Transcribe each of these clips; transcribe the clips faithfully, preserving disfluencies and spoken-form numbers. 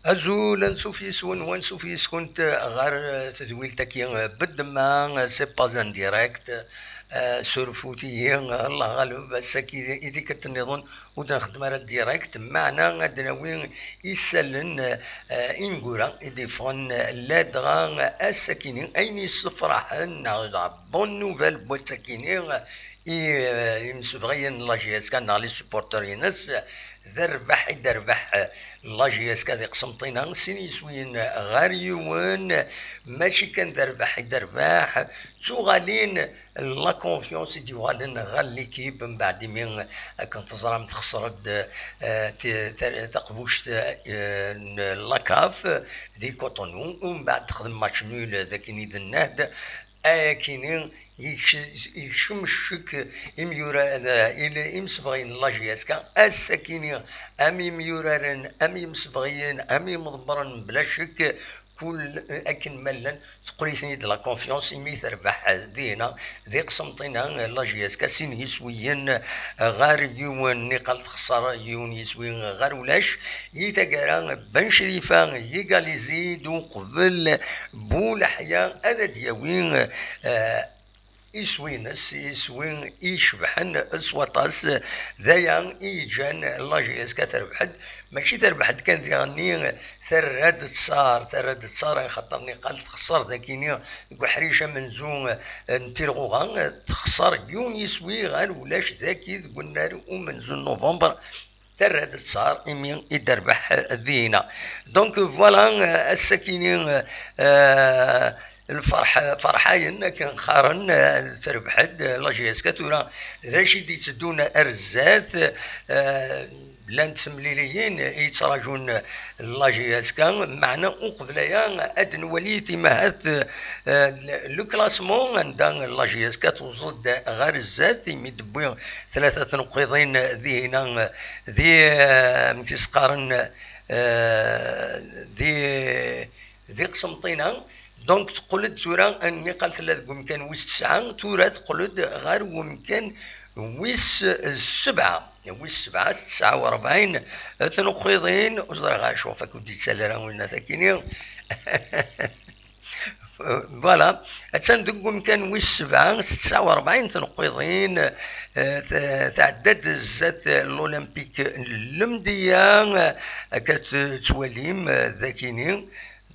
Azul, ansuf yes-wen, wansuf yes-kunt ɣer tedwilt-agi. Beddem, c'est pas un direct. Euh, surfut-iyi, Allah ɣaleb, ass-agi i tikkelt nniḍen ur d-nxeddem ara direct, meɛna ad d-nawi isallen, euh, ineggura i d-yeffɣen ladɣa ass-akini, ayen yessefraḥen, neɣ la bonne nouvelle n wass-akini, i, euh, imsebɣiyen n la J S K neɣ les supporters-ines, d rrbeḥ i d-terbeḥ la J S K di Qsenṭina, sin yiswiyen ɣer yiwen, mačči kan d rrbeḥ i d-terbeḥ, d tuɣalin, la confiance i d-yuɣalen ɣer l'équipe mbeɛd imi, akken teẓram, texṣer-d, euh, ti-, ta-, taqbuct, euh, n la CAF di Cotonou, u mbeɛd texdem match nul d akken i d-nnad. Ayakini yekc-, yekcem ccek imyura-, il-, imsebɣiyen n la J S K. Ass-akini, am imyuraren, am imsebɣiyen, am imḍebbren, bla ccek, kul akken ma llan, teqqel-iten-id la confiance, imi terbeḥ dina di Qsenṭina la J S K sin yiswiyen ɣer yiwen, niqal texṣer yiwen yiswi ɣer ulac. I taggara, Ben Crifa yegalizi-d uqbel Bulaḥya ad d-yawi, eh, iswi-ines, iswi icebḥen s waṭas. D aya i yeǧǧan la J S K terbeḥ-d. Mačči terbeḥ-d kan diɣenni, terra-d ttar, terra-d ttar, axaṭer niqal texṣer dakini deg uḥric amenzu n Tirɣuɣa, texṣer yiwen yiswi ɣer ulac daki deg unnar umenzu n November. Terra-d ttar imi i d-terbeḥ dina. Donc voilà, euh, ass-akini, euh, lferḥ, ferḥayen akken qqaren, euh, terbeḥ-d, euh, la J S K. Tura d acu i d-itteddun ar zdat, euh, llant temliliyin i yettraǧun la J S K, meɛna uqbel aya ad nwali timahat, euh, le, le classement anda la J S K tewweḍ-d ɣer zdat imi d-tewwi tlata tneqqiḍin dihina, di, eh, amek i s-qqaren, eh, di, di Qsenṭina. Donc teqqel-d tura, niqal tella deg wemkan wis tesɛa, tura teqqel-d ɣer wemkan wis sebɛa. Wis sebɛa s tesɛa u rebɛin tneqqiḍin, ur ẓriɣ acu ɣef akk ur d-yettalli ara winna takini. Voilà, attan deg wemkan wis sebɛa s tesɛa u rebɛin tneqqiḍin, eh, t-, tɛedda-d zdat l'Olympique n Lemdeyya, eh, akka t-, tettwalim, eh, dakini.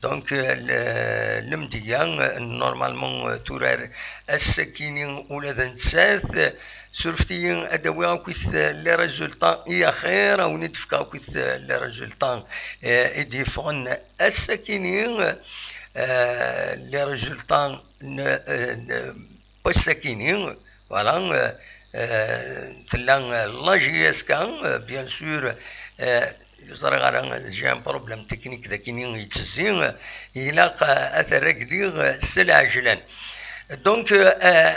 Donc, eh, l-, Lemdeyya, eh, normalement, eh, turar ass-akini ula d nettat, eh, surfet-iyi ad awiɣ akkit, eh, les résultats i axir, a wen-id-fkeɣ akkit, eh, les résultats, eh, i d-yeffɣen ass-akini, euh, les résultats n, euh, n wass-akini, voilà, euh, euh, tella, euh, la J S K, euh, bien sûr, euh, ur ẓriɣ ara, j'ai un problème technique dakini yettezzi, euh, ilaq, euh, ad t-rregliɣ, euh, s lɛejlan. Donc, euh,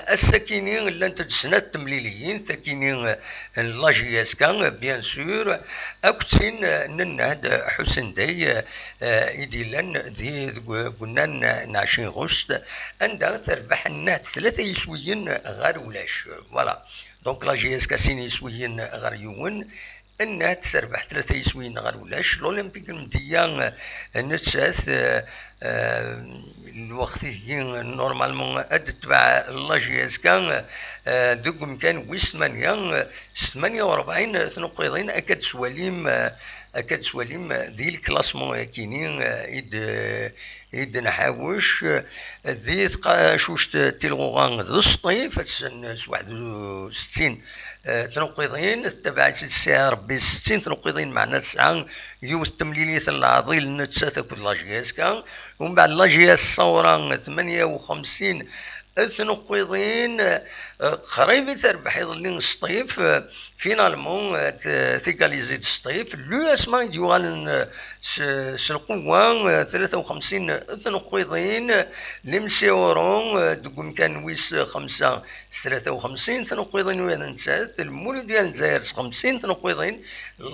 ass-akini llant-d snat temliliyin, takini, euh, n la J S K, bien sûr, akked tin, euh, n Nnehd Ḥusen Day, euh, i d-yellan di, deg, deg unnar n, n ɛecrin ɣuct, anda terbeḥ Nnehd tlata yiswiyen ɣer ulac. Voilà. Donc, la J S K sin yiswiyen ɣer yiwen, Nnehd terbeḥ tlata yiswiyen ɣer ulac. L'Olympique n Lemdeyya, eh, nettat, eh, eh, lweqt-agi, normalement, ad d-tetbeɛ la J S K, eh, deg umkan wis tmanya, eh, s tmanya u rebɛin tneqqiḍin, akka d-teswalim, eh, akka d-teswalim, eh, di lklassement-akini, eh, i d-, i d-nḥawec, eh, di tqacuct Tilɣuɣa d Sṭif, assen s waḥed u settin, eh, tneqqiḍin, tettabaɛ-itt-id Sɛiṛebbi s settin tneqqiḍin, meɛna tesɛa yiwet temlilit n leɛḍil nettat akked la J S K, umbeɛd la J S Ṣawra tmanya u xemsin tneqqiḍin, eh, qrib i terbeḥ iḍelli Sṭif, eh, finalement, eh, t-, tegalizi-d Sṭif, l'U S M A i d-yuɣalen, eh, s, s lqewwa, eh, tlata u xemsin tneqqiḍin, l'M C Oro, eh, deg umkan wis xemsa s tlata u xemsin tneqqiḍin ula d nettat, Lmuludya n Lezzayer s xemsin tneqqiḍin,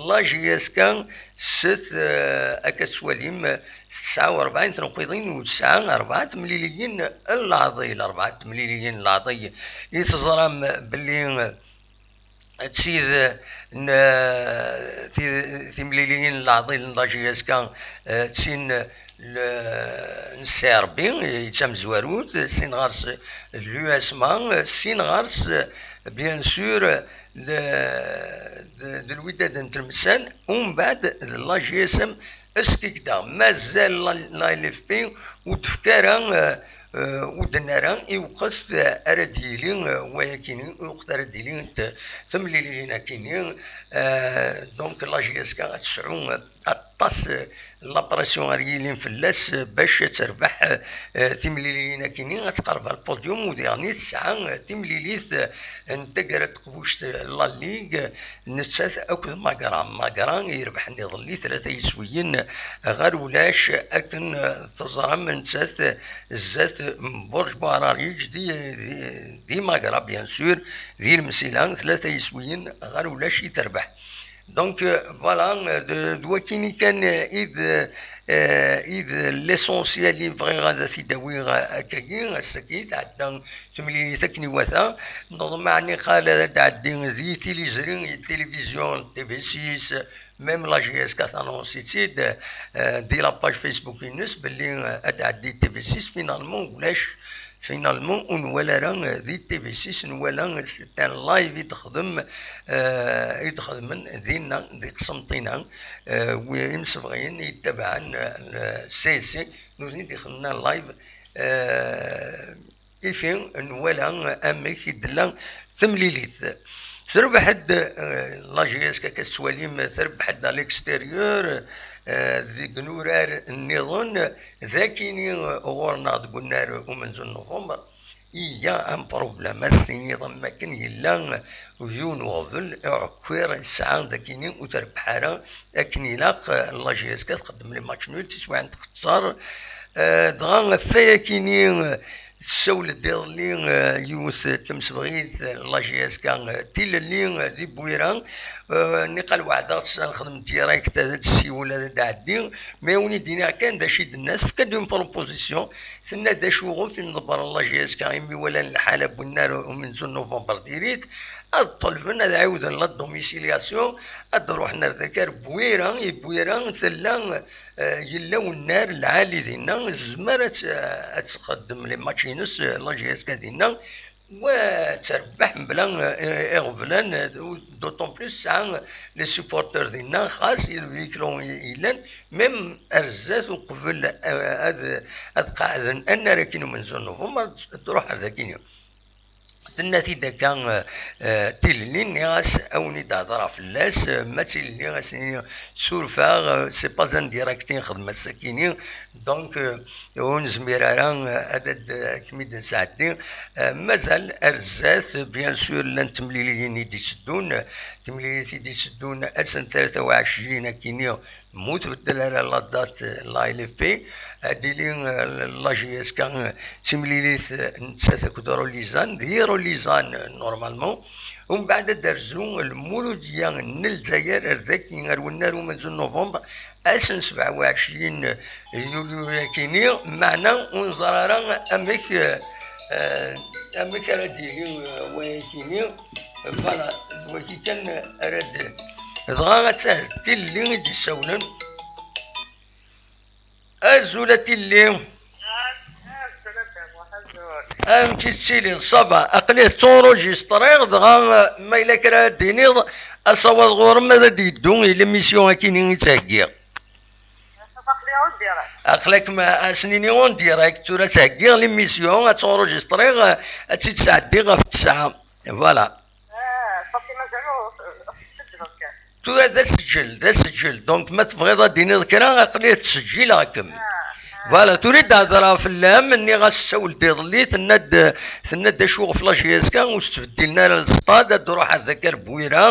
la J S K s, eh, akka tettwalim, eh, s tesɛa u rebɛin tneqqiḍin u tesɛa rebɛa temliliyin n leɛḍil, rebɛa temliliyin n leɛḍil. I teẓram belli, eh, d tid, eh, n, eh, ti-, timliliyin n leɛḍil n la J S K, eh, d tin l-, n Ssi Ṛebbi, i d tamezwarut, sin ɣer-s d l'U S M A, sin ɣer-s, bien sûr, d, d, d Lwidad n Tlemsan, umbeɛd d la J S M Eskikda. Mazal la, la L F P ur d-tefka ara, eh, eh, ur d-tenna ara i weqt ara d-yili, eh, wayakini, i weqt ara d-ilint temliliyin akini. Eh, donc la J S K ad tesɛu, eh, aṭas, eh, la pression ara yilin fell-as, eh, bac ad terbeḥ, eh, timliliyin akini, ad tqerreb ɣer lpudyum, u diɣen i tesɛa, eh, timlilit, eh, n taggara n teqbuct, eh, la Ligue, nettat akked Magra. Magra irebḥen iḍelli tlata yiswiyen ɣer ulac, akken, eh, teẓram, nettat zdat n Burj Buɛrariǧ di, di, di Magra, bien sûr, di Lemsila, tlata yiswiyen ɣer ulac i terbeḥ. Donc, euh, voilà, euh, d, d wakini kan, euh, i d, euh, i d l'essentiel i bɣiɣ ad t-id-awiɣ, euh, akkagi, ass-agi tɛedda temlilit akken iwata. Neḍmeɛ niqal ad d-tɛeddi di tiliẓri, di télévision, T V six, même la J S K tanonsi-tt-id, euh, di la page Facebook-ines belli, euh, ad d-tɛeddi T V six, finalement ulac. Finalement, ur nwala ara, eh, di T V six, nwala, eh, c'est un live i d-texdem, eh, i d-xedmen dinna, di Qsenṭina, eh, wi-, imsebɣiyen i yettabaɛen, eh, C S C, nutni d-ixedmen live, eh, ifi nwala amek i d-tella temlilit. Terbeḥ-d, eh, la J S K, akka tettwalim, terbeḥ-d à l'extérieur, eh, deg inurar nniḍen, d akini ɣur-neɣ deg unnar umenzu n Nuvember, il y a un problème. Ad s-tiniḍ am wakken yella yiwen uɣbel uɛekkiṛ, yesɛa d akini ur terbeḥ ara akken ilaq, eh, la J S K txeddem les matchs nuls, tiswiɛin txeṣṣer. Eh, dɣa ɣef wayakini, eh, tessawel-d iḍelli, eh, yiwet n temsebɣit, eh, la J S K, eh, tilelli, eh, di Bwira. Eh, niqal weɛdeɣ-tt ad nexdem direct, ad d-tessiwel, ad d-tɛeddi. Mais a wen-d-iniɣ kan d acu i d-tenna, tefka-d une proposition. Tenna-d acuɣef i nḍebber la J S K imi walan lḥala n unnar umenzu n Nuvember diri-t, ad ṭelben ad ɛiwden la domiciliation, ad d-ruḥen ar dakar Bwira. I Bwira tella, eh, yella unnar lɛali dinna, tezmer ad tt-, ad txeddem les matchs-ines, eh, la J S K dinna, wa terbeḥ mebla, eh, iɣeblan, eh, d'autant plus tesɛa les supporters dinna, xas i lbiklu i-, yellan, même ar zdat uqbel, eh, ad, ad qeɛden annar akin umenzu n Nuvember, ad, ad truḥ ar dakini. Tenna-t-id akka, eh, eh, tilelli, nniɣ-as a wen-id-hedreɣ fell-as, eh, ma d tilelli, a s-nini surfeɣ, eh, c'est pas un direct i nxeddem ass-akini, donc, eh, ur nezmir ara, eh, ad, ad, eh, kem-id-nesɛeddi. Eh, mazal ar zdat, bien sûr, llant temliliyin i d-itteddun, temlilit i d-itteddun ass n tlata u ɛecrin akini, ma ur tbeddel ara la date, la L F P, ad d-tili, eh, la J S K, eh, d timlilit, eh, nettat akked Rolizan, di Rolizan, eh, normalement. Umbeɛd ad d-terzu Lmuludiya n Lezzayer ar daki, ar wennar umenzu n Nuvember, ass n sebɛa u ɛecrin yulyu akini, meɛna ur neẓri ara amek, eh, eh, amek ara d-yili, eh, wayakini. Voilà, d wagi kan ara d-, dɣa ad tah-, d tilelli i d-yessawlen. Azul a tilelli. Amek i tettiliḍ? Ça va. Aql-i tettunṛujistriɣ, dɣa, eh, ma yella kra ara d-tiniḍ, asawaḍ ɣur-m ad d-yeddu i l'émission akini i ttheggiɣ. Aql-ak ma, a s-nini en direct, tura ttheggiɣ l'émission, ad tt-enregistriɣ, ad tt-id-sɛeddiɣ ɣef ttesɛa. Voilà. Ah, Fatima, mazal ur, ur tesǧleḍ kan. Tura d aseǧǧel, d aseǧǧel. Donc, ma tebɣiḍ ad d-tiniḍ kra, aql-i ttseǧǧileɣ-kem. Ah, ah. Voilà, tura i d-hedreɣ fell-am, nniɣ-as tessawel-d iḍelli, tenna-d, tenna-d acu ɣef la J S K, ur s-ttbeddilen ara lesṭad, ad d-ruḥ ar dakar Bwira,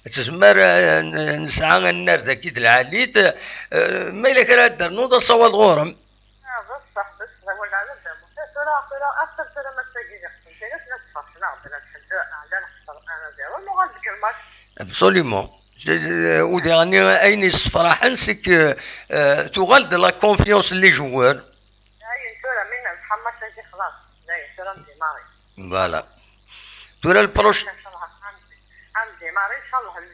tezmer, eh, n-, nesɛa annar dagi d lɛali-t, eh, ma yella kra ad d-ternuḍ, asawaḍ ɣur-m. Ah, d ṣṣeḥ, d ṣṣeḥ, wala d amu. Tura, tura, after tura ma tagi d iqsem, tura tella tfeṛḥen, neɣ d lḥemdu, ɛla lexṣer, ara d-yaweḍ, nuɣal deg lmač. Absolument. Je-, je-, u diɣen ayen yessefraḥen, c'est que, euh, tuɣal-d la confiance n les joueurs. Dayen tura, mi nerbeḥ lmač-agi, xlaṣ. Dayen tura, ndimari. Voilà. Tura le proche. Inchallah, ndimari, inchallah.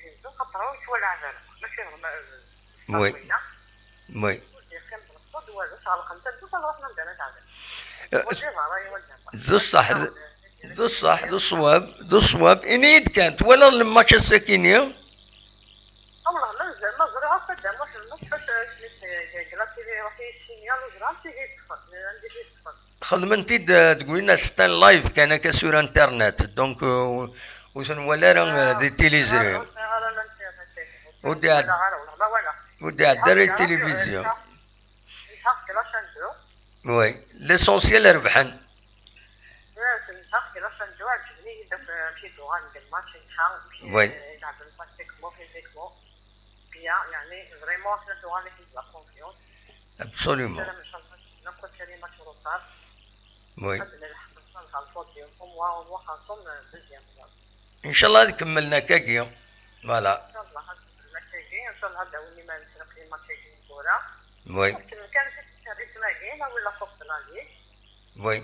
Tizi Uzzu, xaṭer ur yettwalaɛeb ara. Mačči d ma-, Oui. Winna. Oui. Ur d-yeqqim d lqeṣṣ, d walu, ɣelqen tawwurt, ad ruḥen anda ara tɛeddi. Eh, ur d-yeḍra i wanda. D ṣṣeḥ, d, d ṣṣeḥ, d ṣṣwab, d ṣṣwab. Ini-yi-d kan, twalaḍ lmatch ass-akini? Awlah, ma nzal, ma ẓriɣ akk ad d-amuḥ lmatch, ḥaca isem-is deg la télé, iruḥ-iyi ssignal, ur ẓriɣ anda i yi-ṭṭfen, anda i yi-ṭṭfen. Xedmen-t-id, eh, deg winna, c'est un live kan akka sur internet, donc, eh, ur, ur ten-wala ara, eh, di tiliẓri. Ur d-iɛedda ara i tilivizyu. Oui, l'essentiel rebḥen. Oui. Bien, يعني vraiment, ça nous a donné la confiance. Absolument. N'importe quel match retard. Oui. Ad nlḥeq, ncallah, ɣer le podium. Au moins, au moins, xerṣum, euh, deuxième place. Ncallah ad kemmlen akkagi. Voilà. Ncallah ad kemmlen akkagi. Ncallah ad d-awin iman-nsen ɣef les matchs-agi ineggura. Oui. Ad kemmlen kan s rythme-agi, ma wala fort la ligue. Oui.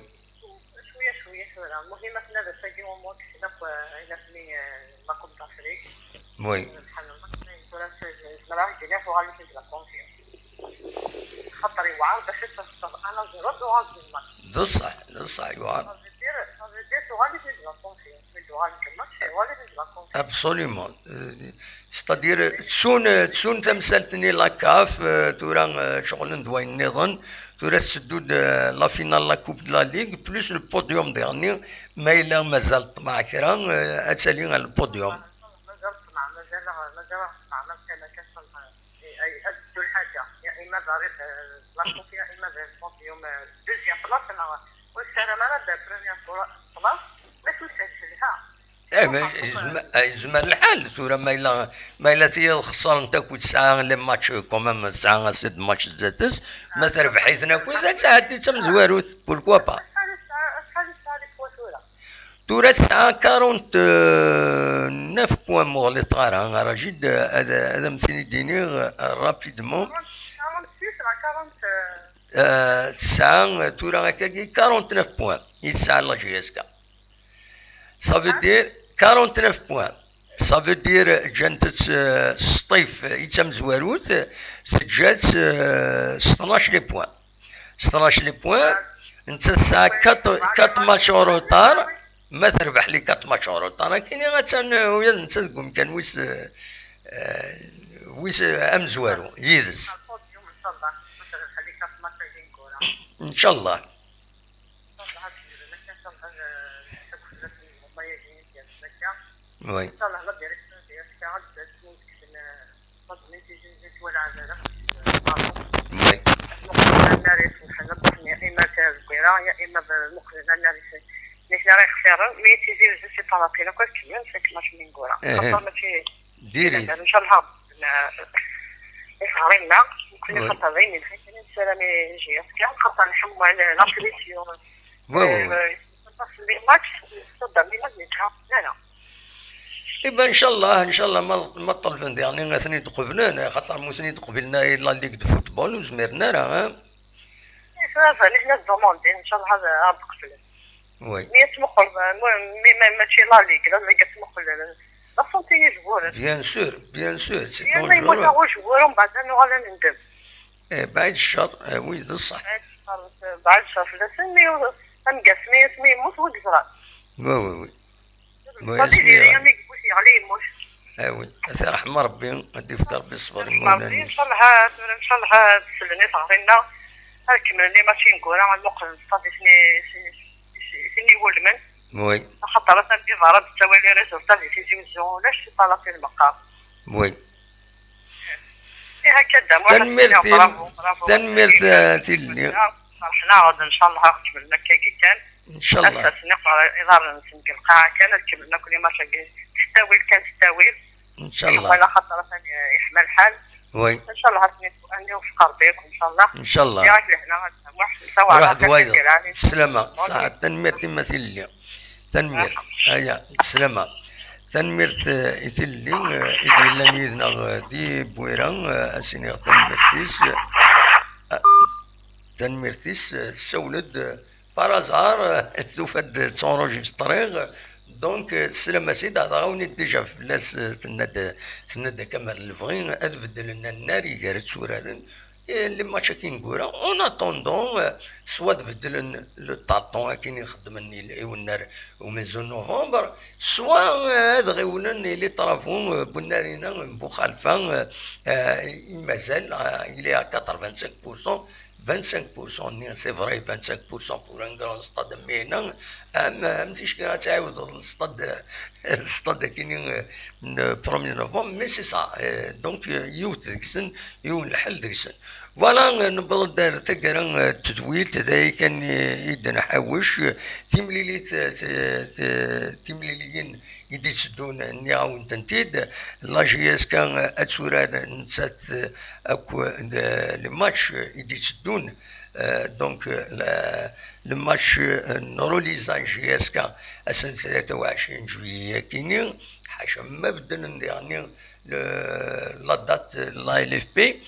Cwiya, cwiya tura. Muhim ad t-nadi ass-agi, au moins kksen akk, euh, ayen asmi, euh, la Coupe d'Afrique. Oui. Subhanallah. Tura s-, zemreɣ ad d-iniɣ tuɣal-iten la confiance. Xaṭer yewɛer bac ad tafeḍ un à zéro d uɣal di lmatch. D ṣṣeḥ, d ṣṣeḥ, yewɛer. Ça veut dire, ça veut dire tuɣal-iten la confiance. Mi d-uɣal deg lmatch, tuɣal-iten la confiance. Absolument. Euh, c'est-à-dire, tsun, tsun tamsalt-nni la caf, euh, tura, euh, ceɣlen d wayen nniḍen. Tura tetteddu-d, euh, la finale, la Coupe de la Ligue, plus le podium diɣenni, ma yella mazal ṭṭmeɛ kra, euh, ad tali ar le podium. Mazal ṭṭmeɛ, mazal, mazal ṭṭmeɛ, ma kan akka, ay, ad teddu lḥaǧa. Ya ima ḍariɣ, euh, la Coupe, ya ima ḍariɣ le podium, euh, deuxième place, neɣ ur nessaram ara d première place, mais ur telha. Eh, mais yezmer, yezmer lḥal tura ma yella, ma yella tiyaḍ xeṣrent akk tesɛa les matchs quand même, tesɛa ass-id match zdat-s, ma terbeḥ-iten akk, ad tɛeddi d tamezwarut, pourquoi pas? Acḥal i tesɛa, acḥal i tesɛa les points tura? Tura tesɛa quarante-neuf points, ma ur ɣliṭeɣ ara, Rajid, ad, ad am-t-id-iniɣ, euh, rapidement. Quarante-six neɣ quarante, euh, Euh, tesɛa, euh, tura akkagi quarante-neuf points i tesɛa la J S K. Ça veut dire quarante-neuf points. Ça veut dire, ǧǧant-tt, euh, s ṭṭif i d tamezwarut, teǧǧa-tt, euh, s tnac les points. S tnac les points, nettat tesɛa quatre, quatre matchs en retard, ma terbeḥ les quatre matchs en retard, akini attan, euh, ula d nettat deg umkan wis, euh, euh, wis, euh, amezwaru, yid-s. Ncallah. Oui. Oui. Ehe. Diri-t. Ncallah, iẓri-nneɣ, nekni xaṭer d ayen yelhan, nessaram i J S K, xaṭer nḥemmel la pression. Oui, oui, oui. Aṭas n les matchs, ttaddamen les matchs, la, la. Iban, ncallah, ncallah, ma, ma ṭelben diɣen ad ten-id-qeblen, xaṭer ma ur ten-id-qbilen ay la Ligue de football, ur zmiren ara, ha? Tura, nitni ad ḍumundin, ncallah ad, ad qeblen. Oui. Mi ad tmuqel, mi, mi, ma, mačči la Ligue, la Ligue ad tmuqel, la santé n yizewwuren. Bien sûr, bien sûr, c'est dangereux. Yerna yemmut ujewwur, umbeɛd ad nuɣal ad nendem. Eh, baɛid ccer, eh, oui, d ṣṣeḥ. Baɛid ccer, baɛid ccer fell-asen, mi, ameggas, mi, mi yemmut, ur yeẓra. Oui, oui, oui. Oui, asmi yeɣli, yeɣli, yemmut. Ah oui, ad t-iṛḥem Ṛebbi, ad d-ifk Ṛebbi ṣṣber i imawlan-is. Ncallah, ncallah ad sellen i teɣri-nneɣ, ad kemmlen les matchs ineggura, ad muqlen ṣṣaf i sen-, i sen-, i sen-iwulmen. Oui. Axaṭer atan di beṛṛa d-ttawali résultat di Tizi Uzzu, ulac tiṭalatin meqqar. Oui. Ih, akka d amuḥ. Tanemmirt, bravo, bravo. Tanemmirt, eh, tilelli. Ferḥen-aɣ-d, ncallah ad kemmlen akkagi kan. Ncallah. Ass-a, sniqer iḍarren-nsen deg lqaɛa kan, ad kemmlen akk les matchs-agi s ttawil kan, s ttawil. Ncallah. Wala xaṭer atan yeḥma lḥal. Oui. Ncallah ad ten-iwefeq Rebbi, ncallah. Ncallah. Yaɣ lehna ad nsameḥ. Ruḥ d wayeḍ. Slama. Ṣaḥa, tanemmirt i ma tilelli. Tanemmirt. Aya, slama. Tanemmirt, eh, i tilelli, eh, i d-yellan yid-neɣ, eh, di Bwira, eh, ad s-iniɣ tanemmirt-is. Eh, tanemmirt-is, eh, tessawel-d, eh, par hasard, eh, tufa-d ttunrejistriɣ. Donc, eh, teslam-as-id, hḍeṛ-awen-id déjà fell-as, eh, tenna-d, tenna-d akka ma d lebɣi ad beddlen annar gar tturaren, eh, les matchs akin n wura. En attendant, eh, soit ad beddlen le tâton akin i xeddmen i, i unnar umenzu n novembre, soit, eh, ad ɣiwlen i les travaux, eh, n unnar-inna n Buxalfa, eh, eh, i mazal, eh, il est à quatre-vingt-cinq pour cent, vingt-cinq pour cent-nni, c'est vrai, vingt-cinq pour cent pour un grand stade, mais non, am, am ticki ad tɛiwdeḍ le stade, le stade akini, euh, n premier novembre, mais c'est ça. Euh, donc, euh, yiwet deg-sen, yiwen lḥal deg-sen. Voilà, euh, newweḍ-d ar taggara, euh, n tedwilt, d aya kan i, i d-nḥawec, euh, timlilit, euh, t-, t-, timliliyin i d-itteddun, nniɣ-awen-tent-id. La J S K ad turar nettat akk, euh, les matchs i d-itteddun. Euh, donc, euh, le, le match, euh, n Rolizan J S K ass n tlata u ɛecrin juillet akini, ḥaca ma beddlen diɣenni le, la date n la L F P.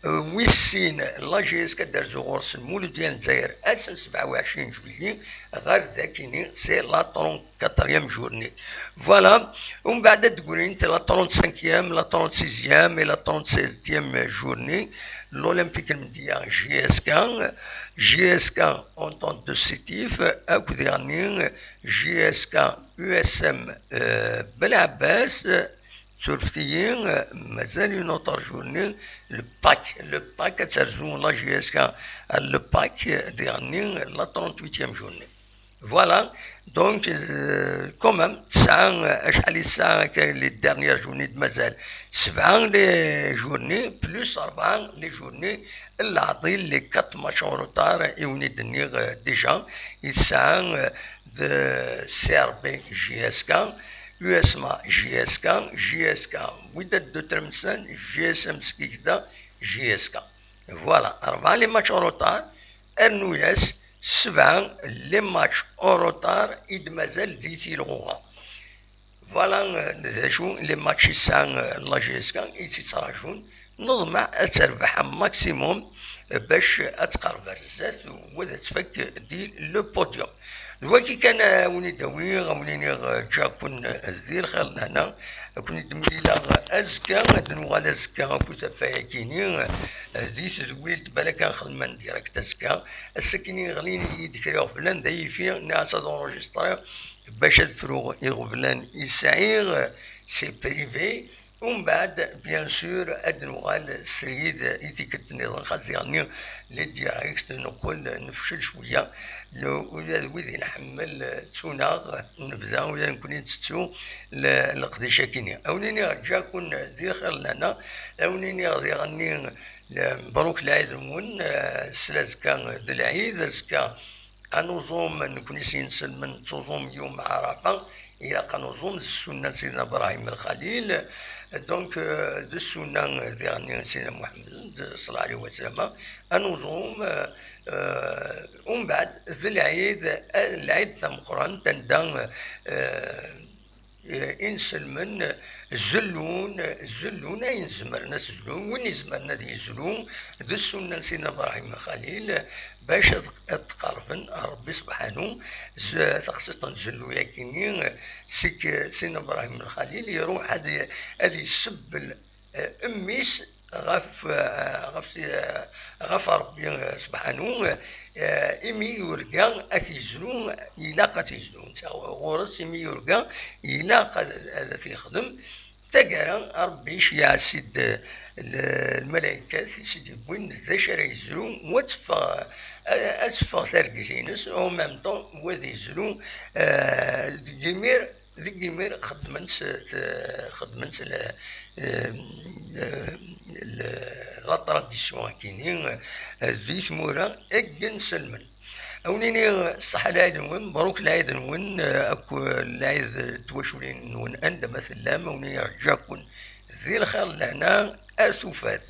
Euh, wis sin, la J S K ad d-terzu ɣur-s Lmuludya n Lezzayer ass n sebɛa u ɛecrin juillet, ɣer dakini, c'est la trente-quatrième journée. Voilà. Umbeɛd ad d-ggrint la trente-cinquième, la trente-sixième et la trente-septième journée. L'Olympique Lmedya J S K, J S K Entente de Sétif, akked diɣenni J S K U S M, euh, Belɛebbas, surfet-iyi, euh, mazal une autre journée, le Pâques, le Pâques ad terzu la J S K, euh, le Pâques, euh, diɣenni la trente-huitième journée. Voilà, donc, euh, quand même, tesɛa, euh, acḥal i tesɛa akka les dernières journées d mazal? Sebɛa les journées, plus rebɛa les journées n leɛḍil, les quatre matchs en retard, i wen-id-nniɣ, euh, déjà, i tesɛa, euh, de C R B J S K, U S M A J S K, J S K Wydad de Tlemcen, J S M Skikda, J S K. Voilà, rebɛa les matchs en retard, rnu-yas sebɛa les matchs en retard i d-mazal di tilɣuɣa. Voilà, euh, d acu les matchs i tesɛa, euh, la J S K i tt-ittrajun. Neḍmeɛ ad terbeḥ maximum, euh, bac ad tqerreb ar zdat u ad tfak di le podium. D wagi kan, euh, a wen-id-awiɣ, a wen-iniɣ, euh, ǧǧiɣ-ken, euh, di lxir d lehna, a ken-id-mlileɣ azekka, ad nuɣal azekka akked tafayakini, euh, di tedwilt, balak ad xedmen direct azekka. Ass-akini ɣlin-iyi-d kra iɣeblan d ayifi, nniɣ-as ad enregistriɣ bac ad fruɣ iɣeblan i sɛiɣ, c'est privé. Umbeɛd, bien sûr, ad nuɣal srid i tikkelt nniḍen, xas diɣenni les directs neqqel nefcel cwiya, ula d wid i nḥemmel ttunaɣ, nebda ula d nekkni ntettu le-, leqdic-akini. A wen-iniɣ ǧǧiɣ-ken di lxir lehna, a wen-iniɣ diɣenni le-, mebruk lɛid-nwen, eh, s lazekka d lɛid, azekka ad nuẓum, nekkni s yinselmen nettuẓum yum Ɛarafa, ilaq ad nuẓum d ssunna n Sidna Ibrahim Lxalil, donc, euh, d ssunna diɣenni n Sidna Muḥemmed, ṣalla ɛlihi wa salama, ad nuẓum, euh, euh, umbeɛd d lɛid, eh, lɛid tameqqrant, anda, euh, eh, inselmen zellun, zellun ayen zemren ad zellun, win izemren ad yezlu, d ssunna n Sidna Ibrahim Lxalil, bac ad, ad tqerrben ar Rebbi Sebḥanu, z-, taqsiṭ n zellu-yakini, seg Sidna Ibrahim Lxalil, iruḥ ad, ad isebbel, eh, mmi-s ɣef, eh, ɣef, eh, ɣef Rebbi, eh, Sebḥanu, eh, imi yurga ad t-yezlu, ilaq ad t-yezlu. Netta ɣur-s, imi yurga, ilaq ad, ad t-yexdem. Taggara, Rebbi iceyyeɛ-as-id, eh, l-, lmalaykat i s-id-yewwin d acu ara yezlu, u ad teffeɣ, eh, ad teffeɣ targit-ines, en même temps, u ad yezlu, eh, deg imir, deg imir xeddmen-tt, t-, xeddmen-tt le, le, le, la tradition akini, eh, di tmura n yinselmen. Awen-iniɣ ṣṣeḥḥa lɛid-nwen, mebruk lɛid-nwen, eh, akk lɛid n twaculin-nwen anda ma tellam, awen-iniɣ ǧǧaken di lxir n lehna ar tufat.